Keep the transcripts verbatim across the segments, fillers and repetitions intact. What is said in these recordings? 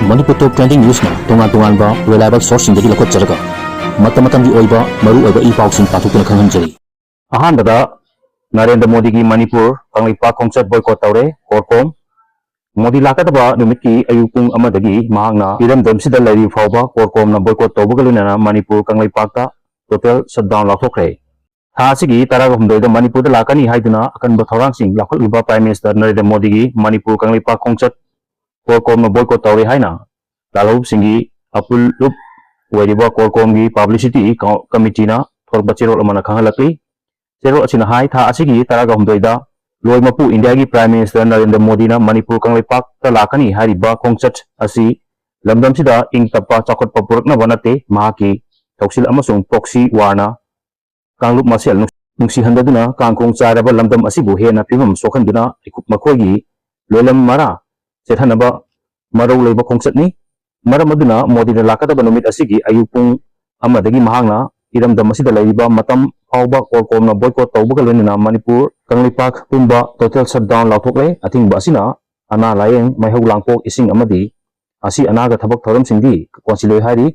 ꯃꯅꯤꯄꯨꯔ ꯇꯣꯞ trending ꯅ꯭ꯌꯨꯁꯅ ꯇꯣꯉꯥꯟ ꯇꯣꯉꯥꯟꯕ reliable ꯁꯣꯔꯁꯁꯤꯡꯗꯒꯤ ꯂꯧꯈꯠꯆꯔꯒ ꯃꯇꯝ ꯃꯇꯝꯒꯤ ꯑꯣꯏꯕ ꯃꯔꯨ ꯑꯣꯏꯕ ꯏ ꯄꯥꯎꯁꯤꯡ ꯄꯥꯊꯣꯛꯇꯨꯅ ꯈꯪꯍꯟꯖꯔꯤ꯫ ꯑꯍꯥꯟꯕꯗ ꯅꯔꯦꯟꯗ꯭ꯔ ꯃꯣꯗꯤꯒꯤ ꯃꯅꯤꯄꯨꯔ ꯀꯪꯂꯩꯄꯥꯛ ꯈꯣꯡꯆꯠ ꯕꯣꯏꯀꯣꯠ ꯇꯧꯔꯦ, ꯀꯣꯔꯀꯣꯝ꯫ ꯃꯣꯗꯤ ꯂꯥꯛꯀꯗꯕ ꯅꯨꯃꯤꯠꯀꯤ ꯑꯌꯨꯛ ꯄꯨꯡ ꯑꯃꯗꯒꯤ ꯃꯍꯥꯛꯅ ꯏꯔꯝꯗꯝꯁꯤꯗ ꯂꯩꯔꯤꯕ ꯐꯥꯎꯕ ꯀꯣꯔꯀꯣꯝꯅ ꯕꯣꯏꯀꯣꯠ ꯇꯧꯕꯒ ꯂꯣꯏꯅꯅ ꯃꯅꯤꯄꯨꯔ ꯀꯪꯂꯩꯄꯥꯛꯇ ꯇꯣꯇꯦꯜ ꯁꯠꯗꯥꯎꯟ ꯂꯥꯎꯊꯣꯛꯈ꯭ꯔꯦ꯫ ꯊꯥ ꯑꯁꯤꯒꯤ ꯇꯔꯥꯒ ꯍꯨꯝꯗꯣꯏꯗ ꯃꯅꯤꯄꯨꯔꯗ ꯂꯥꯛꯀꯅꯤ ꯍꯥꯏꯗꯨꯅ ꯑꯀꯟꯕ ꯊꯧꯔꯥꯡꯁꯤꯡ ꯂꯧꯈꯠꯂꯤꯕ ꯄ꯭ꯔꯥꯏꯝ ꯃꯤꯅꯤꯁꯇꯔ ꯅꯔꯦꯟꯗ꯭ꯔ ꯃꯣꯗꯤꯒꯤ ꯃꯅꯤꯄꯨꯔ ꯀꯪꯂꯩꯄꯥꯛ ꯈꯣꯡꯆꯠ ꯀꯣꯔꯀꯣꯝꯅ ꯕꯣꯏꯀꯣꯠ ꯇꯧꯔꯦ ꯍꯥꯏꯅ ꯂꯥꯜꯍꯧꯕꯁꯤꯡꯒꯤ ꯑꯄꯨꯜꯂꯨꯞ ꯑꯣꯏꯔꯤꯕ ꯀꯣꯔꯀꯣꯝꯒꯤ ꯄꯕ꯭ꯂꯤꯁꯤꯇꯤ ꯀ-, ꯀꯃꯤꯇꯤꯅ ꯊꯣꯔꯛꯄ ꯆꯦꯔꯣꯜ ꯑꯃꯅ ꯈꯪꯍꯜꯂꯛꯂꯤ꯫ ꯆꯦꯔꯣꯜ ꯑꯁꯤꯅ ꯍꯥꯏ, ꯊꯥ ꯑꯁꯤꯒꯤ ꯇꯔꯥꯒ ꯍꯨꯝꯗꯣꯏꯗ ꯂꯣꯏ ꯃꯄꯨ ꯏꯟꯗꯤꯌꯥꯒꯤ ꯄ꯭ꯔꯥꯏꯝ ꯃꯤꯅꯤꯁꯇꯔ ꯅꯔꯦꯟꯗ꯭ꯔ ꯃꯣꯗꯤꯅ ꯃꯅꯤꯄꯨꯔ ꯀꯪꯂꯩꯄꯥꯛꯇ ꯂꯥꯛꯀꯅꯤ ꯍꯥꯏꯔꯤꯕ ꯈꯣꯡꯆꯠ ꯑꯁꯤ ꯂꯝꯗꯝꯁꯤꯗ ꯏꯪ ꯇꯞꯄ ꯆꯥꯎꯈꯠꯄ ꯄꯨꯔꯛꯅꯕ ꯅꯠꯇꯦ, ꯃꯍꯥꯛꯀꯤ ꯊꯧꯁꯤꯜ ꯑꯃꯁꯨꯡ ꯄ꯭ꯔꯣꯛꯁꯤ ꯋꯥꯔꯅ ꯀꯥꯡꯂꯨꯞ ꯃꯁꯦꯜ ꯅꯨꯡ-, ꯅꯨꯡꯁꯤꯍꯟꯗꯗꯨꯅ ꯀꯥꯡꯈꯣꯡ ꯆꯥꯏꯔꯕ ꯂꯝꯗꯝ ꯑꯁꯤꯕꯨ ꯍꯦꯟꯅ ꯐꯤꯕꯝ ꯁꯣꯛꯍꯟꯗꯨꯅ ꯃꯈꯣꯏꯒꯤ ꯂꯣꯏꯂꯝ ꯃꯔꯥ ꯆꯦꯠꯍꯟꯅꯕ ꯃꯔꯧ ꯂꯩꯕ ꯈꯣꯡꯆꯠꯅꯤ꯫ ꯃꯔꯝ ꯑꯗꯨꯅ ꯃꯣꯗꯤꯅ ꯂꯥꯛꯀꯗꯕ ꯅꯨꯃꯤꯠ ꯑꯁꯤꯒꯤ ꯑꯌꯨꯛ ꯄꯨꯡ ꯑꯃꯗꯒꯤ ꯃꯍꯥꯛꯅ ꯏꯔꯝꯗꯝ ꯑꯁꯤꯗ ꯂꯩꯔꯤꯕ ꯃꯇꯝ ꯐꯥꯎꯕ ꯀꯣꯔꯀꯣꯝꯅ ꯕꯣꯏꯀꯣꯠ ꯇꯧꯕꯒ ꯂꯣꯏꯅꯅ ꯃꯅꯤꯄꯨꯔ ꯀꯪꯂꯩꯄꯥꯛ ꯄꯨꯝꯕ ꯇꯣꯇꯦꯜ ꯁꯠꯗꯥꯎꯟ ꯂꯥꯎꯊꯣꯛꯂꯦ꯫ ꯑꯊꯤꯡꯕ ꯑꯁꯤꯅ ꯑꯅꯥ ꯂꯥꯌꯦꯡ, ꯃꯩꯍꯧ ꯂꯥꯡꯄꯣꯛ, ꯏꯁꯤꯡ ꯑꯃꯗꯤ ꯑꯁꯤ ꯑꯅꯥꯒ ꯊꯕꯛ ꯊꯧꯔꯝꯁꯤꯡꯗꯤ ꯀꯣꯟꯁꯤꯜꯂꯣꯏ ꯍꯥꯏꯔꯤ꯫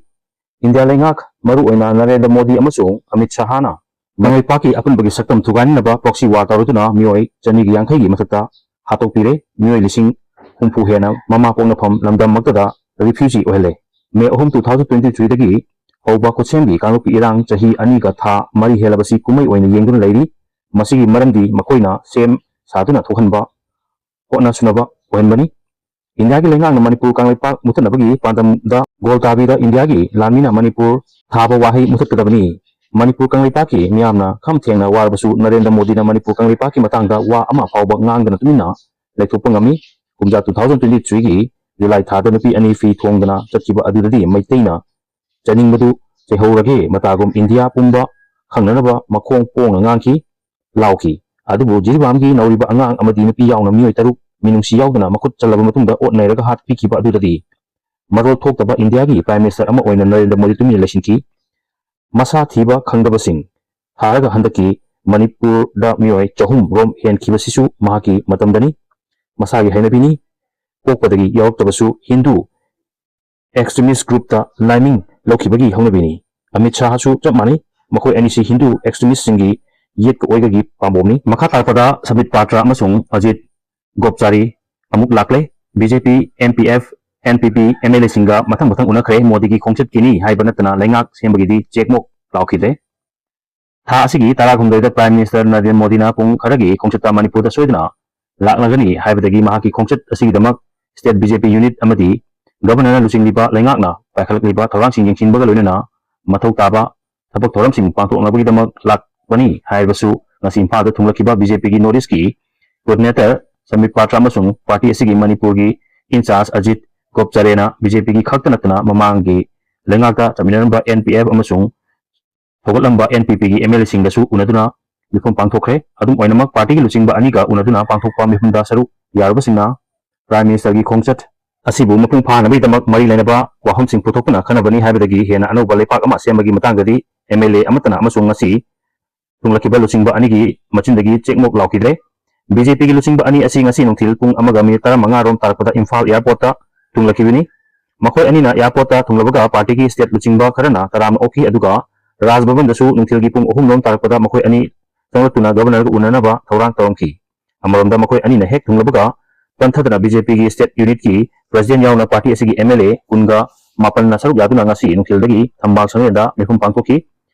ꯏꯟꯗꯤꯌꯥ ꯂꯩꯉꯥꯛ, ꯃꯔꯨꯑꯣꯏꯅ ꯅꯔꯦꯟꯗ꯭ꯔ ꯃꯣꯗꯤ ꯑꯃꯁꯨꯡ ꯑꯃꯤꯠ ꯁꯍꯥꯅ ꯀꯪꯂꯩꯄꯥꯛꯀꯤ ꯑꯄꯨꯟꯕꯒꯤ ꯁꯛꯇꯝ ꯊꯨꯒꯥꯏꯅꯅꯕ ꯄ꯭ꯔꯣꯛꯁꯤ ꯋꯥꯔ ꯇꯧꯔꯗꯨꯅ ꯃꯤꯑꯣꯏ ꯆꯅꯤꯒꯤ ꯌꯥꯡꯈꯩꯒꯤ ꯃꯊꯛꯇ ꯍꯥꯠꯇꯣꯛꯄꯤꯔꯦ꯫ ꯃꯤꯑꯣꯏ ꯂꯤꯁꯤꯡ ꯍꯨꯝꯐꯨ ꯍꯦꯟꯅ ꯃꯃꯥ ꯄꯣꯛꯅꯐꯝ ꯂꯝꯗꯝꯃꯛꯇꯗ ꯔꯤꯐ꯭ꯌꯨꯖꯤ ꯑꯣꯏꯍꯜꯂꯦ꯫ ꯃꯦ ꯑꯍꯨꯝ, two thousand twenty three ꯗꯒꯤ ꯍꯧꯕ ꯈꯨꯠꯁꯦꯝꯒꯤ ꯀꯥꯡꯂꯨꯞꯀꯤ ꯏꯔꯥꯡ ꯆꯍꯤ ꯑꯅꯤꯒ ꯊꯥ ꯃꯔꯤ ꯍꯦꯜꯂꯕꯁꯤ ꯀꯨꯝꯍꯩ ꯑꯣꯏꯅ ꯌꯦꯡꯗꯨꯅ ꯂꯩꯔꯤ꯫ ꯃꯁꯤꯒꯤ ꯃꯔꯝꯗꯤ ꯃꯈꯣꯏꯅ ꯁꯦꯝ ꯁꯥꯗꯨꯅ ꯊꯣꯛꯍꯟꯕ ꯍꯣꯠꯅ ꯁꯨꯅꯕ ꯑꯣꯏꯍꯟꯕꯅꯤ꯫ ꯏꯟꯗꯤꯌꯥꯒꯤ ꯂꯩꯉꯥꯛꯅ ꯃꯅꯤꯄꯨꯔ ꯀꯪꯂꯩꯄꯥꯛ ꯃꯨꯠꯊꯠꯅꯕꯒꯤ ꯄꯥꯟꯗꯝꯗ ꯒꯣꯜ ꯇꯥꯕꯤꯗ ꯏꯟꯗꯤꯌꯥꯒꯤ ꯂꯥꯟꯃꯤꯅ ꯃꯅꯤꯄꯨꯔ ꯊꯥꯕ ꯋꯥꯍꯩ ꯃꯨꯠꯊꯠꯀꯗꯕꯅꯤ꯫ ꯃꯅꯤꯄꯨꯔ ꯀꯪꯂꯩꯄꯥꯛꯀꯤ ꯃꯤꯌꯥꯝꯅ ꯈꯝ ꯊꯦꯡꯅ ꯋꯥꯔꯕꯁꯨ ꯅꯔꯦꯟꯗ꯭ꯔ ꯃꯣꯗꯤꯅ ꯃꯅꯤꯄꯨꯔ ꯀꯪꯂꯩꯄꯥꯛꯀꯤ ꯃꯇꯥꯡꯗ ꯋꯥ ꯑꯃ ꯐꯥꯎꯕ ꯉꯥꯡꯗꯅ ꯇꯨꯃꯤꯟꯅ ꯂꯩꯊꯣꯛꯄ ꯉꯝꯃꯤ꯫ ꯀꯨꯝꯖꯥ two thousand twenty three ꯒꯤ ꯖꯨꯂꯥꯏ ꯊꯥꯗ ꯅꯨꯄꯤ ꯑꯅꯤ ꯐꯤ ꯊꯣꯡꯗꯅ ꯆꯠꯈꯤꯕ ꯑꯗꯨꯗꯗꯤ ꯃꯩꯇꯩꯅ ꯆꯥꯅꯤꯡꯕꯗꯨ ꯆꯩꯍꯧꯔꯒꯦ ꯃꯇꯥꯒꯨꯝ ꯏꯟꯗꯤꯌꯥ ꯄꯨꯝꯕ ꯈꯪꯅꯅꯕ ꯃꯈꯣꯡ ꯄꯣꯡꯅ ꯉꯥꯡꯈꯤ, ꯂꯥꯎꯈꯤ꯫ ꯑꯗꯨꯕꯨ ꯖꯤꯔꯤꯕꯥꯝꯒꯤ ꯅꯧꯔꯤꯕ ꯑꯉꯥꯡ ꯑꯃꯗꯤ ꯅꯨꯄꯤ ꯌꯥꯎꯅ ꯃꯤꯑꯣꯏ ꯇꯔꯨꯛ ꯃꯤꯅꯨꯡꯁꯤ ꯌꯥꯎꯗꯅ ꯃꯈꯨꯠ ꯆꯜꯂꯕ ꯃꯇꯨꯡꯗ ꯑꯣꯠ ꯅꯩꯔꯒ ꯍꯥꯠꯄꯤꯈꯤꯕ ꯑꯗꯨꯗꯗꯤ ꯃꯔꯣꯜ ꯊꯣꯛꯇꯕ ꯏꯟꯗꯤꯌꯥꯒꯤ ꯄ꯭ꯔꯥꯏꯝ ꯃꯤꯅꯤꯁꯇꯔ ꯑꯃ ꯑꯣꯏꯅ ꯅꯔꯦꯟꯗ꯭ꯔ ꯃꯣꯗꯤ ꯇꯨꯃꯤꯟꯅ ꯂꯩꯁꯤꯟꯈꯤ꯫ ꯃꯁꯥ ꯊꯤꯕ ꯈꯪꯗꯕꯁꯤꯡ ꯊꯥꯔꯒ ꯍꯟꯗꯛꯀꯤ ꯃꯅꯤꯄꯨꯔꯗ ꯃꯤꯑꯣꯏ ꯆꯍꯨꯝ ꯔꯣꯝ ꯍꯦꯟꯈꯤꯕꯁꯤꯁꯨ ꯃꯍꯥꯛꯀꯤ ꯃꯇꯝꯗꯅꯤ꯫ ꯃꯁꯥꯒꯤ ꯍꯩꯅꯕꯤꯅꯤ꯫ ꯄꯣꯛꯄꯗꯒꯤ ꯌꯥꯎꯔꯛꯇꯕꯁꯨ ꯍꯤꯟꯗꯨ extremist groupꯇ ꯂꯥꯏꯃꯤꯡ ꯂꯧꯈꯤꯕꯒꯤ ꯍꯧꯅꯕꯤꯅꯤ꯫ ꯑꯃꯤꯠ ꯁꯥꯍꯁꯨ ꯆꯞ ꯃꯥꯟꯅꯩ꯫ ꯃꯈꯣꯏ ꯑꯅꯤꯁꯤ ꯍꯤꯟꯗꯨ extremistꯁꯤꯡꯒꯤ ꯌꯦꯠꯀ ꯑꯣꯏꯒꯒꯤ ꯄꯥꯝꯕꯣꯝꯅꯤ꯫ ꯃꯈꯥ ꯇꯥꯔꯛꯄꯗ ꯁꯝꯕꯤꯠ ꯄꯥꯇ꯭ꯔ ꯑꯃꯁꯨꯡ ꯑꯖꯤꯠ ꯒꯣꯞꯆꯥꯔꯤ ꯑꯃꯨꯛ ꯂꯥꯛꯂꯦ꯫ B J P, N P F, N P P M L ꯑꯦꯁꯤꯡꯒ ꯃꯊꯪ ꯃꯊꯪ ꯎꯅꯈ꯭ꯔꯦ꯫ ꯃꯣꯗꯤꯒꯤ ꯈꯣꯡꯆꯠꯀꯤꯅꯤ ꯍꯥꯏꯕ ꯅꯠꯇꯅ ꯂꯩꯉꯥꯛ ꯁꯦꯝꯕꯒꯤꯗꯤ ꯆꯦꯛꯃꯣꯛ ꯂꯥꯎꯈꯤꯗ꯭ꯔꯦ꯫ ꯊꯥ ꯑꯁꯤꯒꯤ ꯇꯔꯥꯍꯨꯝꯗꯣꯏꯗ Prime Minister ꯅꯔꯦꯟꯗ꯭ꯔ ꯃꯣꯗꯤꯅ ꯄꯨꯡ ꯈꯔꯒꯤ ꯈꯣꯡꯆꯠꯇ ꯃꯅꯤꯄꯨꯔꯗ ꯁꯣꯏꯗꯅ ꯂꯥꯛꯂꯒꯅꯤ ꯍꯥꯏꯕꯗꯒꯤ ꯃꯍꯥꯛꯀꯤ ꯈꯣꯡꯆꯠ ꯑꯁꯤꯒꯤꯗꯃꯛ state B J P unit ꯑꯃꯗꯤ Governorꯅ ꯂꯨꯆꯤꯡꯂꯤꯕ ꯂꯩꯉꯥꯛꯅ ꯄꯥꯏꯈꯠꯂꯛꯂꯤꯕ ꯊꯧꯔꯥꯡꯁꯤꯡ ꯌꯦꯡꯁꯤꯟꯕꯒ ꯂꯣꯏꯅꯅ ꯃꯊꯧ ꯇꯥꯕ ꯊꯕꯛ ꯊꯧꯔꯝꯁꯤꯡ ꯄꯥꯡꯊꯣꯛꯅꯕꯒꯤꯗꯃꯛ ꯂꯥꯛꯄꯅꯤ ꯍꯥꯏꯔꯕꯁꯨ, ꯉꯁꯤ ꯏꯝꯐꯥꯜꯗ ꯊꯨꯡꯂꯛꯈꯤꯕ B J Pꯒꯤ North Eastꯀꯤ coordinator submit ꯄꯥꯇ꯭ꯔ ꯑꯃꯁꯨꯡ party ꯑꯁꯤꯒꯤ ꯃꯅꯤꯄꯨꯔꯒꯤ in-charge ꯑꯖꯤꯠ ꯒꯣꯞꯆꯥꯔꯦꯅ B J Pꯒꯤ ꯈꯛꯇ ꯅꯠꯇꯅ ꯃꯃꯥꯡꯒꯤ ꯂꯩꯉꯥꯛꯇ ꯆꯠꯃꯤꯟꯅꯔꯝꯕ N P F ꯑꯃꯁꯨꯡ ꯊꯧꯒꯠꯂꯝꯕ N P Pꯒꯤ M L Aꯁꯤꯡꯗꯁꯨ ꯎꯅꯗꯨꯅ ꯃꯤꯐꯝ ꯄꯥꯡꯊꯣꯛꯈ꯭ꯔꯦ꯫ ꯑꯗꯨꯝ ꯑꯣꯏꯅꯃꯛ, partyꯒꯤ ꯂꯨꯆꯤꯡꯕ ꯑꯅꯤꯒ ꯎꯅꯗꯨꯅ ꯄꯥꯡꯊꯣꯛꯄ ꯃꯤꯐꯝꯗ ꯁꯔꯨꯛ ꯌꯥꯔꯨꯕꯁꯤꯡꯅ Prime Ministerꯒꯤ ꯈꯣꯡꯆꯠ ꯑꯁꯤꯕꯨ ꯃꯄꯨꯡ ꯐꯥꯍꯟꯅꯕꯒꯤꯗꯃꯛ ꯃꯔꯤ ꯂꯩꯅꯕ ꯋꯥꯐꯝꯁꯤꯡ ꯄꯨꯊꯣꯛꯇꯨꯅ ꯈꯟꯅꯕꯅꯤ ꯍꯥꯏꯕꯗꯒꯤ ꯍꯦꯟꯅ ꯑꯅꯧꯕ ꯂꯩꯄꯥꯛ ꯑꯃ ꯁꯦꯝꯕꯒꯤ ꯃꯇꯥꯡꯗꯗꯤ M L A ꯑꯃꯠꯇꯅ ꯑꯃꯁꯨꯡ ꯉꯁꯤ ꯊꯨꯡꯂꯛꯈꯤꯕ ꯂꯨꯆꯤꯡꯕ ꯑꯅꯤꯒꯤ ꯃꯆꯤꯟꯗꯒꯤ ꯆꯦꯛꯃꯣꯛ ꯂꯥꯎꯈꯤꯗ꯭ꯔꯦ꯫ B J Pꯒꯤ ꯂꯨꯆꯤꯡꯕ ꯑꯅꯤ ꯑꯁꯤ ꯉꯁꯤ ꯅꯨꯡꯊꯤꯜ ꯄꯨꯡ ꯑꯃꯒ minute ꯇꯔꯥꯃꯉꯥ ꯔꯣꯝ ꯇꯥꯔꯛꯄꯗ ꯏꯝꯐꯥꯜ airportꯇ ꯊꯨꯡꯂꯛꯈꯤꯕꯅꯤ꯫ ꯃꯈꯣꯏ ꯑꯅꯤꯅ airportꯇ ꯊꯨꯡꯂꯕꯒ partyꯒꯤ state ꯂꯨꯆꯤꯡꯕ ꯈꯔꯅ ꯇꯔꯥꯝꯅ ꯑꯣꯛꯈꯤ, ꯑꯗꯨꯒ ꯔꯥꯖ ꯚꯕꯟꯗꯁꯨ ꯅꯨꯡꯊꯤꯜꯒꯤ ꯄꯨꯡ ꯑꯍꯨꯝ ꯔꯣꯝ ꯇꯥꯔꯛꯄꯗ ꯃꯈꯣꯏ ꯑꯅꯤ ꯆꯪꯂꯛꯇꯨꯅ Governorꯒ ꯎꯅꯅꯕ ꯊꯧꯔꯥꯡ ꯇꯧꯔꯝꯈꯤ꯫ ꯑꯃꯔꯣꯝꯗ, ꯃꯈꯣꯏ ꯑꯅꯤꯅ ꯍꯦꯛ ꯊꯨꯡꯂꯕꯒ ꯄꯟꯊꯗꯅ B J Pꯒꯤ state unitꯀꯤ president ꯌꯥꯎꯅ party ꯑꯁꯤꯒꯤ M L A ꯀꯨꯟꯒ ꯃꯥꯄꯟꯅ ꯁꯔꯨꯛ ꯌꯥꯗꯨꯅ ꯉꯁꯤ ꯅꯨꯡꯊꯤꯜꯗꯒꯤ ꯊꯝꯕꯥꯜ ꯁꯪꯂꯦꯟꯗ ꯃꯤꯐꯝ ꯄꯥꯡꯊꯣꯛꯈꯤ꯫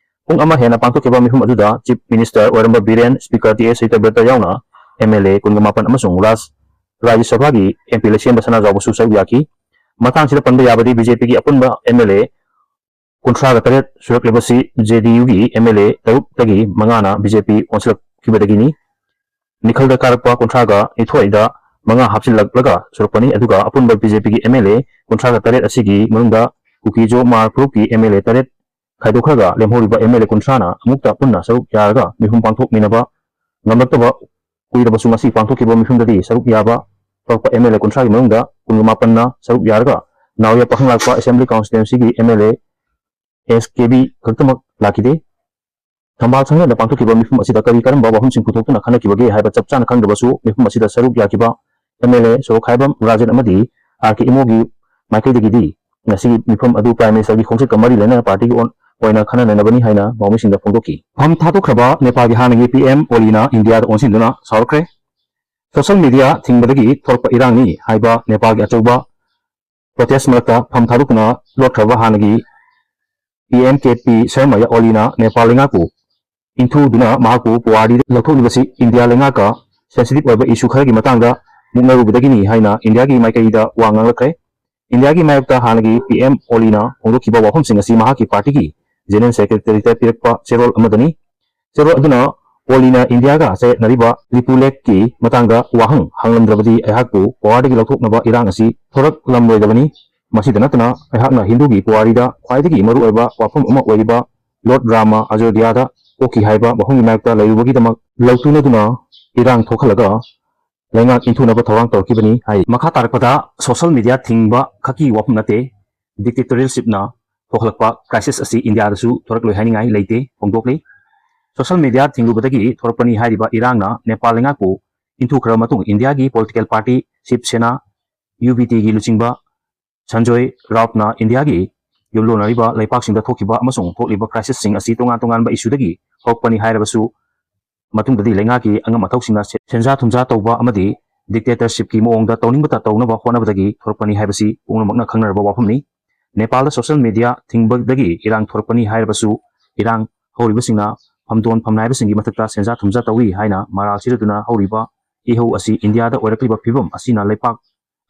ꯄꯨꯡ ꯑꯃ ꯍꯦꯟꯅ ꯄꯥꯡꯊꯣꯛꯈꯤꯕ ꯃꯤꯐꯝ ꯑꯗꯨꯗ Chief Minister ꯑꯣꯏꯔꯝꯕ ꯕꯤꯔꯦꯟ, Speaker ꯇꯤ ꯑꯦꯁ ꯁꯇ꯭ꯌꯕ꯭ꯔꯇ ꯌꯥꯎꯅ M L A ꯀꯨꯟꯒ ꯃꯥꯄꯟ ꯑꯃꯁꯨꯡ ꯔꯥꯖ-, ꯔꯥꯖ꯭ꯌ ꯁꯚꯥꯒꯤ M P ꯂꯩꯁꯦꯝꯕ ꯁꯅꯥꯖꯥꯎꯕꯁꯨ ꯁꯔꯨꯛ ꯌꯥꯈꯤ꯫ ꯃꯇꯥꯡꯁꯤꯗ ꯄꯟꯕ ꯌꯥꯕꯗꯤ, B J Pꯒꯤ ꯑꯄꯨꯟꯕ M L A ꯀꯨꯟꯊ꯭ꯔꯥꯒ ꯇꯔꯦꯠ ꯁꯨꯔꯛꯂꯤꯕꯁꯤ J D Uꯒꯤ M L A ꯇꯔꯨꯛꯇꯒꯤ ꯃꯉꯥꯅ B J P ꯑꯣꯟꯁꯤꯜꯂꯛꯈꯤꯕꯗꯒꯤꯅꯤ꯫ ꯃꯤꯈꯜꯗ ꯀꯥꯔꯛꯄ ꯀꯨꯟꯊ꯭ꯔꯥꯒ ꯅꯤꯊꯣꯏꯗ ꯃꯉꯥ ꯍꯥꯞꯆꯤꯜꯂꯛꯂꯒ ꯁꯨꯔꯛꯄꯅꯤ꯫ ꯑꯗꯨꯒ ꯑꯄꯨꯟꯕ B J Pꯒꯤ M L A ꯀꯨꯟꯊ꯭ꯔꯥꯒ ꯇꯔꯦꯠ ꯑꯁꯤꯒꯤ ꯃꯅꯨꯡꯗ ꯀꯨꯀꯤꯖꯣ ꯃꯥꯔ ꯐꯨꯔꯨꯞꯀꯤ M L A ꯇꯔꯦꯠ ꯈꯥꯏꯗꯣꯛꯈ꯭ꯔꯒ ꯂꯦꯝꯍꯧꯔꯤꯕ M L A ꯀꯨꯟꯊ꯭ꯔꯥꯅ ꯑꯃꯨꯛꯇ ꯄꯨꯟꯅ ꯁꯔꯨꯛ ꯌꯥꯔꯒ ꯃꯤꯐꯝ ꯄꯥꯡꯊꯣꯛꯃꯤꯟꯅꯕ ꯉꯝꯂꯛꯇꯕ ꯀꯨꯏꯔꯕꯁꯨ ꯉꯁꯤ ꯄꯥꯡꯊꯣꯛꯈꯤꯕ ꯃꯤꯐꯝꯗꯗꯤ ꯁꯔꯨꯛ ꯌꯥꯕ ꯇꯧꯔꯛꯄ M L A ꯀꯨꯟꯊ꯭ꯔꯥꯒꯤ ꯃꯅꯨꯡꯗ ꯀꯨꯟꯃꯥꯄꯟꯅ ꯁꯔꯨꯛ ꯌꯥꯔꯒ ꯅꯥꯎꯔꯤꯌꯥ ꯄꯥꯈꯪꯂꯥꯛꯄ Assembly Constituencyꯒꯤ M L A S K B ꯈꯛꯇꯃꯛ ꯂꯥꯛꯈꯤꯗꯦ꯫ ꯊꯝꯕꯥꯜ ꯁꯪꯂꯦꯟꯗ ꯄꯥꯡꯊꯣꯛꯈꯤꯕ ꯃꯤꯐꯝ ꯑꯁꯤꯗ ꯀꯔꯤ ꯀꯔꯝꯕ ꯋꯥꯐꯝꯁꯤꯡ ꯄꯨꯊꯣꯛꯇꯨꯅ ꯈꯟꯅꯈꯤꯕꯒꯦ ꯍꯥꯏꯕ ꯆꯞ ꯆꯥꯅ ꯈꯪꯗ꯭ꯔꯕꯁꯨ, ꯃꯤꯐꯝ ꯑꯁꯤꯗ ꯁꯔꯨꯛ ꯌꯥꯈꯤꯕ M L A ꯁꯣꯔꯣꯛꯈꯥꯏꯕꯝ ꯔꯥꯖꯟ ꯑꯃꯗꯤ ꯑꯥꯔ ꯀꯦ ꯏꯃꯣꯒꯤ ꯃꯥꯏꯀꯩꯗꯒꯤꯗꯤ ꯉꯁꯤꯒꯤ ꯃꯤꯐꯝ ꯑꯗꯨ Prime Ministerꯒꯤ ꯈꯣꯡꯆꯠꯀ ꯃꯔꯤ ꯂꯩꯅꯅ partyꯒꯤ ꯑꯣꯏꯅ ꯈꯟꯅ ꯅꯩꯅꯕꯅꯤ ꯍꯥꯏꯅ ꯄꯥꯎꯃꯤꯁꯤꯡꯗ ꯐꯣꯡꯗꯣꯛꯈꯤ꯫ ꯐꯝ ꯊꯥꯗꯣꯛꯈ꯭ꯔꯕ ꯅꯦꯄꯥꯜꯒꯤ ꯍꯥꯟꯅꯒꯤ P M ꯑꯣꯂꯤꯅ ꯏꯟꯗꯤꯌꯥꯗ ꯑꯣꯟꯁꯤꯟꯗꯨꯅ ꯁꯥꯎꯔꯛꯈ꯭ꯔꯦ꯫ Social media ꯊꯤꯡꯕꯗꯒꯤ ꯊꯣꯛꯂꯛꯄ ꯏꯔꯥꯡꯅꯤ ꯍꯥꯏꯕ ꯅꯦꯄꯥꯜꯒꯤ ꯑꯆꯧꯕ protest ꯃꯔꯛꯇ ꯐꯝ ꯊꯥꯗꯣꯛꯇꯨꯅ ꯂꯣꯠꯈ꯭ꯔꯕ ꯍꯥꯟꯅꯒꯤ P M K P Sharma ꯑꯣꯂꯤꯅ Nepal ꯂꯩꯉꯥꯛꯄꯨ ꯏꯟꯊꯨꯗꯨꯅ ꯃꯍꯥꯛꯄꯨ ꯄꯨꯋꯥꯔꯤꯗ ꯂꯧꯊꯣꯛꯂꯤꯕꯁꯤ ꯏꯟꯗꯤꯌꯥ ꯂꯩꯉꯥꯛꯀ sensitive ꯑꯣꯏꯕ issue ꯈꯔꯒꯤ ꯃꯇꯥꯡꯗ ꯃꯨꯛꯅꯔꯨꯕꯗꯒꯤꯅꯤ ꯍꯥꯏꯅ ꯏꯟꯗꯤꯌꯥꯒꯤ ꯃꯥꯏꯀꯩꯗ ꯋꯥ ꯉꯥꯡꯂꯛꯈ꯭ꯔꯦ꯫ ꯏꯟꯗꯤꯌꯥꯒꯤ ꯃꯥꯌꯣꯛꯇ ꯍꯥꯟꯅꯒꯤ P M ꯑꯣꯂꯤꯅ ꯐꯣꯡꯗꯣꯛꯈꯤꯕ ꯋꯥꯐꯝꯁꯤꯡ ꯑꯁꯤ ꯃꯍꯥꯛꯀꯤ partyꯒꯤ General Secretaryꯗ ꯄꯤꯔꯛꯄ ꯆꯦꯔꯣꯜ ꯑꯃꯗꯅꯤ꯫ ꯆꯦꯔꯣꯜ ꯑꯗꯨꯅ ꯑꯣꯂꯤꯅ ꯏꯟꯗꯤꯌꯥꯒ ꯆꯌꯦꯠꯅꯔꯤꯕ ꯂꯤꯄꯨ ꯂꯦꯛꯀꯤ ꯃꯇꯥꯡꯗ ꯋꯥꯍꯪ ꯍꯪꯂꯝꯗ꯭ꯔꯕꯗꯤ ꯑꯩꯍꯥꯛꯄꯨ ꯄꯋꯥꯔꯗꯒꯤ ꯂꯧꯊꯣꯛꯅꯕ ꯏꯔꯥꯡ ꯑꯁꯤ ꯊꯣꯔꯛꯂꯝꯂꯣꯏꯗꯕꯅꯤ꯫ ꯃꯁꯤꯗ ꯅꯠꯇꯅ ꯑꯩꯍꯥꯛꯅ ꯍꯤꯟꯗꯨꯒꯤ ꯄꯨꯋꯥꯔꯤꯗ ꯈ꯭ꯋꯥꯏꯗꯒꯤ ꯃꯔꯨꯑꯣꯏꯕ ꯋꯥꯐꯝ ꯑꯃ ꯑꯣꯏꯔꯤꯕ Lord Rama ꯑꯌꯣꯙ꯭ꯌꯥꯗ ꯄꯣꯛꯈꯤ ꯍꯥꯏꯕ ꯋꯥꯐꯝꯒꯤ ꯃꯥꯌꯣꯛꯇ ꯂꯩꯔꯨꯕꯒꯤꯗꯃꯛ ꯂꯧꯇꯨꯅꯗꯨꯅ ꯏꯔꯥꯡ ꯊꯣꯛꯍꯜꯂꯒ ꯂꯩꯉꯥꯛ ꯏꯟꯊꯨꯅꯕ ꯊꯧꯔꯥꯡ ꯇꯧꯔꯛꯈꯤꯕꯅꯤ ꯍꯥꯏ꯫ ꯃꯈꯥ ꯇꯥꯔꯛꯄꯗ social media ꯊꯤꯡꯕ ꯈꯛꯀꯤ ꯋꯥꯐꯝ ꯅꯠꯇꯦ, dictatorshipꯅ ꯊꯣꯛꯍꯜꯂꯛꯄ crisis ꯑꯁꯤ ꯏꯟꯗꯤꯌꯥꯗꯁꯨ ꯊꯣꯔꯛꯂꯣꯏ ꯍꯥꯏꯅꯤꯡꯉꯥꯏ ꯂꯩꯇꯦ ꯐꯣꯡꯗꯣꯛꯂꯤ꯫ Social media ꯊꯤꯡꯂꯨꯕꯗꯒꯤ ꯊꯣꯔꯛꯄꯅꯤ ꯍꯥꯏꯔꯤꯕ ꯏꯔꯥꯡꯅ ꯅꯦꯄꯥꯜ ꯂꯩꯉꯥꯛꯄꯨ ꯏꯟꯊꯨꯈ꯭ꯔꯕ ꯃꯇꯨꯡ ꯏꯟꯗꯤꯌꯥꯒꯤ political party Shiv Sena, UBTꯒꯤ ꯂꯨꯆꯤꯡꯕ ꯁꯟꯖꯣꯏ ꯔꯥꯎꯠꯅ ꯏꯟꯗꯤꯌꯥꯒꯤ ꯌꯨꯝꯂꯣꯟꯅꯔꯤꯕ ꯂꯩꯄꯥꯛꯁꯤꯡꯗ ꯊꯣꯛꯈꯤꯕ ꯑꯃꯁꯨꯡ ꯊꯣꯛꯂꯤꯕ crisisꯁꯤꯡ ꯑꯁꯤ ꯇꯣꯉꯥꯟ ꯇꯣꯉꯥꯟꯕ issueꯗꯒꯤ ꯍꯧꯔꯛꯄꯅꯤ ꯍꯥꯏꯔꯕꯁꯨ ꯃꯇꯨꯡꯗꯗꯤ ꯂꯩꯉꯥꯛꯀꯤ ꯑꯉꯝ ꯑꯊꯧꯁꯤꯡꯅ ꯁꯦ-, ꯁꯦꯟꯖꯥ ꯊꯨꯝꯖꯥ ꯇꯧꯕ ꯑꯃꯗꯤ dictatorshipꯀꯤ ꯃꯑꯣꯡꯗ ꯇꯧꯅꯤꯡꯕꯇ ꯇꯧꯅꯕ ꯍꯣꯠꯅꯕꯗꯒꯤ ꯊꯣꯔꯛꯄꯅꯤ ꯍꯥꯏꯕꯁꯤ ꯄꯨꯝꯅꯃꯛꯅ ꯈꯪꯅꯔꯕ ꯋꯥꯐꯝꯅꯤ꯫ ꯅꯦꯄꯥꯜꯗ social media ꯊꯤꯡꯕꯗꯒꯤ ꯏꯔꯥꯡ ꯊꯣꯔꯛꯄꯅꯤ ꯍꯥꯏꯔꯕꯁꯨ ꯏꯔꯥꯡ ꯍꯧꯔꯤꯕꯁꯤꯡꯅ ꯐꯝꯗꯣꯟ ꯐꯝꯅꯥꯏꯕꯁꯤꯡꯒꯤ ꯃꯊꯛꯇ ꯁꯦꯟꯖꯥ ꯊꯨꯝꯖꯥ ꯇꯧꯏ ꯍꯥꯏꯅ ꯃꯔꯥꯜ ꯁꯤꯔꯗꯨꯅ ꯍꯧꯔꯤꯕ ꯏꯍꯧ ꯑꯁꯤ ꯏꯟꯗꯤꯌꯥꯗ ꯑꯣꯏꯔꯛꯂꯤꯕ ꯐꯤꯕꯝ ꯑꯁꯤꯅ ꯂꯩꯄꯥꯛ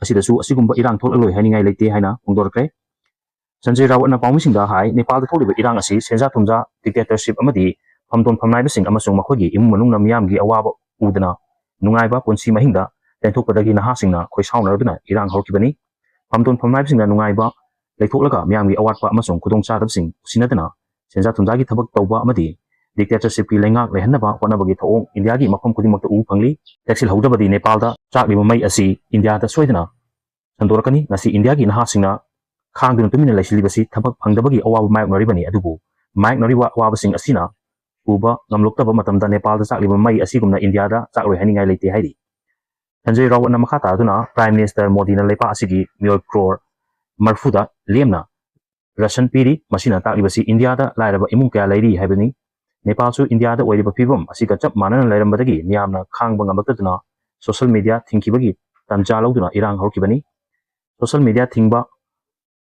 ꯑꯁꯤꯗꯁꯨ ꯑꯁꯤꯒꯨꯝꯕ ꯏꯔꯥꯡ ꯊꯣꯛꯂꯛꯂꯣꯏ ꯍꯥꯏꯅꯤꯡꯉꯥꯏ ꯂꯩꯇꯦ ꯍꯥꯏꯅ ꯐꯣꯡꯗꯣꯔꯛꯈ꯭ꯔꯦ꯫ ꯁꯟꯖꯌ ꯔꯥꯋꯠꯅ ꯄꯥꯎꯃꯤꯁꯤꯡꯗ ꯍꯥꯏ, ꯅꯦꯄꯥꯜꯗ ꯊꯣꯛꯂꯤꯕ ꯏꯔꯥꯡ ꯑꯁꯤ ꯁꯦꯟꯖꯥ ꯊꯨꯝꯖꯥ, dictatorship ꯑꯃꯗꯤ ꯐꯝꯗꯣꯟ ꯐꯝꯅꯥꯏꯕꯁꯤꯡ ꯑꯃꯁꯨꯡ ꯃꯈꯣꯏꯒꯤ ꯏꯃꯨꯡ ꯃꯅꯨꯡꯅ ꯃꯤꯌꯥꯝꯒꯤ ꯑꯋꯥꯕ ꯎꯗꯅ ꯅꯨꯡꯉꯥꯏꯕ ꯄꯨꯟꯁꯤ ꯃꯍꯤꯡꯗ ꯂꯦꯟꯊꯣꯛꯄꯗꯒꯤ ꯅꯍꯥꯁꯤꯡꯅ ꯈꯣꯏꯁꯥꯎꯅꯔꯗꯨꯅ ꯏꯔꯥꯡ ꯍꯧꯔꯛꯈꯤꯕꯅꯤ꯫ ꯐꯝꯗꯣꯟ ꯐꯝꯅꯥꯏꯕꯁꯤꯡꯅ ꯅꯨꯡꯉꯥꯏꯕ ꯂꯩꯊꯣꯛꯂꯒ ꯃꯤꯌꯥꯝꯒꯤ ꯑꯋꯥꯠꯄ ꯑꯃꯁꯨꯡ ꯈꯨꯗꯣꯡꯆꯥꯗꯕꯁꯤꯡ ꯎꯁꯤꯟꯅꯗꯅ ꯁꯦꯟꯖꯥ ꯊꯨꯝꯖꯥꯒꯤ ꯊꯕꯛ ꯇꯧꯕ ꯑꯃꯗꯤ dictatorshipꯀꯤ ꯂꯩꯉꯥꯛ ꯂꯩꯍꯟꯅꯕ ꯍꯣꯠꯅꯕꯒꯤ ꯊꯧꯑꯣꯡ ꯏꯟꯗꯤꯌꯥꯒꯤ ꯃꯐꯝ ꯈꯨꯗꯤꯡꯃꯛꯇ ꯎꯕ ꯐꯪꯂꯤ꯫ ꯆꯦꯛꯁꯤꯜꯍꯧꯗꯕꯗꯤ ꯅꯦꯄꯥꯜꯗ ꯆꯥꯛꯂꯤꯕ ꯃꯩ ꯑꯁꯤ ꯏꯟꯗꯤꯌꯥꯗ ꯁꯣꯏꯗꯅ ꯁꯟꯗꯣꯔꯛꯀꯅꯤ꯫ ꯉꯁꯤ ꯏꯟꯗꯤꯌꯥꯒꯤ ꯅꯍꯥꯁꯤꯡꯅ ꯈꯥꯡꯗꯨꯅ ꯇꯨꯃꯤꯟꯅ ꯂꯩꯁꯤꯜꯂꯤꯕꯁꯤ ꯊꯕꯛ ꯐꯪꯗꯕꯒꯤ ꯑꯋꯥꯕ ꯃꯥꯌꯣꯛꯅꯔꯤꯕꯅꯤ, ꯑꯗꯨꯕꯨ ꯃꯥꯌꯣꯛꯅꯔꯤꯕ ꯑꯋꯥꯕꯁꯤꯡ ꯑꯁꯤꯅ ꯎꯕ ꯉꯝꯂꯛꯇꯕ ꯃꯇꯝꯗ ꯅꯦꯄꯥꯜꯗ ꯆꯥꯛꯂꯤꯕ ꯃꯩ ꯑꯁꯤꯒꯨꯝꯅ ꯏꯟꯗꯤꯌꯥꯗ ꯆꯥꯛꯂꯣꯏ ꯍꯥꯏꯅꯤꯡꯉꯥꯏ ꯂꯩꯇꯦ ꯍꯥꯏꯔꯤ꯫ ꯁꯟꯖꯌ ꯔꯥꯋꯠꯅ ꯃꯈꯥ ꯇꯥꯗꯨꯅ Prime Minister ꯃꯣꯗꯤꯅ ꯂꯩꯄꯥꯛ ꯑꯁꯤꯒꯤ ꯃꯤꯑꯣꯏ crore ꯃꯔꯤꯐꯨꯗ ꯂꯦꯝꯅ ꯔꯦꯁꯟ ꯄꯤꯔꯤ꯫ ꯃꯁꯤꯅ ꯇꯥꯛꯂꯤꯕꯁꯤ ꯏꯟꯗꯤꯌꯥꯗ ꯂꯥꯏꯔꯕ ꯏꯃꯨꯡ ꯀꯌꯥ ꯂꯩꯔꯤ ꯍꯥꯏꯕꯅꯤ꯫ ꯅꯦꯄꯥꯜꯁꯨ ꯏꯟꯗꯤꯌꯥꯗ ꯑꯣꯏꯔꯤꯕ ꯐꯤꯕꯝ ꯑꯁꯤꯒ ꯆꯞ ꯃꯥꯟꯅꯅ ꯂꯩꯔꯝꯕꯗꯒꯤ ꯃꯤꯌꯥꯝꯅ ꯈꯥꯡꯕ ꯉꯝꯂꯛꯇꯗꯨꯅ ꯁꯣꯁꯤꯌꯦꯜ ꯃꯤꯗꯤꯌꯥ ꯊꯤꯡꯈꯤꯕꯒꯤ ꯇꯥꯟꯖꯥ ꯂꯧꯗꯨꯅ ꯏꯔꯥꯡ ꯍꯧꯔꯛꯈꯤꯕꯅꯤ꯫ ꯁꯣꯁꯤꯌꯦꯜ ꯃꯤꯗꯤꯌꯥ ꯊꯤꯡꯕ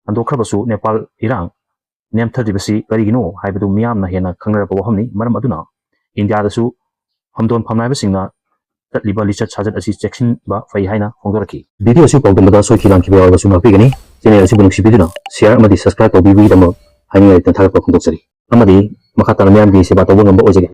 ꯍꯟꯗꯣꯛꯈ꯭ꯔꯕꯁꯨ ꯅꯦꯄꯥꯜ ꯏꯔꯥꯡ ꯅꯦꯝꯊꯗ꯭ꯔꯤꯕꯁꯤ ꯀꯔꯤꯒꯤꯅꯣ ꯍꯥꯏꯕꯗꯨ ꯃꯤꯌꯥꯝꯅ ꯍꯦꯟꯅ ꯈꯪꯅꯔꯛꯄ ꯋꯥꯐꯝꯅꯤ꯫ ꯃꯔꯝ ꯑꯗꯨꯅ ꯏꯟꯗꯤꯌꯥꯗꯁꯨ ꯐꯝꯗꯣꯟ ꯐꯝꯅꯥꯏꯕꯁꯤꯡꯅ ꯆꯠꯂꯤꯕ ꯂꯤꯆꯠ ꯁꯥꯖꯠ ꯑꯁꯤ ꯆꯦꯛꯁꯤꯟꯕ ꯐꯩ ꯍꯥꯏꯅ ꯐꯣꯡꯗꯣꯔꯛꯈꯤ꯫ ꯚꯤꯗꯤꯑꯣ ꯑꯁꯤ ꯄꯥꯎꯗꯝꯕꯗ ꯁꯣꯏꯈꯤ ꯂꯥꯟꯈꯤꯕ ꯌꯥꯎꯔꯕꯁꯨ ꯉꯥꯛꯄꯤꯒꯅꯤ꯫ ꯆꯦꯅꯦꯜ ꯑꯁꯤꯕꯨ ꯅꯨꯡꯁꯤꯕꯤꯗꯨꯅ ꯁꯤꯌꯥꯔ ꯑꯃꯗꯤ ꯁꯕꯁꯀ꯭ꯔꯥꯏꯕ ꯇꯧꯕꯤꯕꯒꯤꯗꯃꯛ ꯍꯥꯏꯅꯤꯡꯉꯥꯏ ꯂꯩꯇꯅ ꯊꯥꯒꯠꯄ ꯐꯣꯡꯗꯣꯛꯆꯔꯤ꯫ ꯑꯃꯗꯤ ꯃꯈꯥ ꯇꯥꯅ ꯃꯤꯌꯥꯝꯒꯤ ꯁꯦꯕꯥ ꯇꯧꯕ ꯉꯝꯕ ꯑꯣꯏꯖꯒꯦ꯫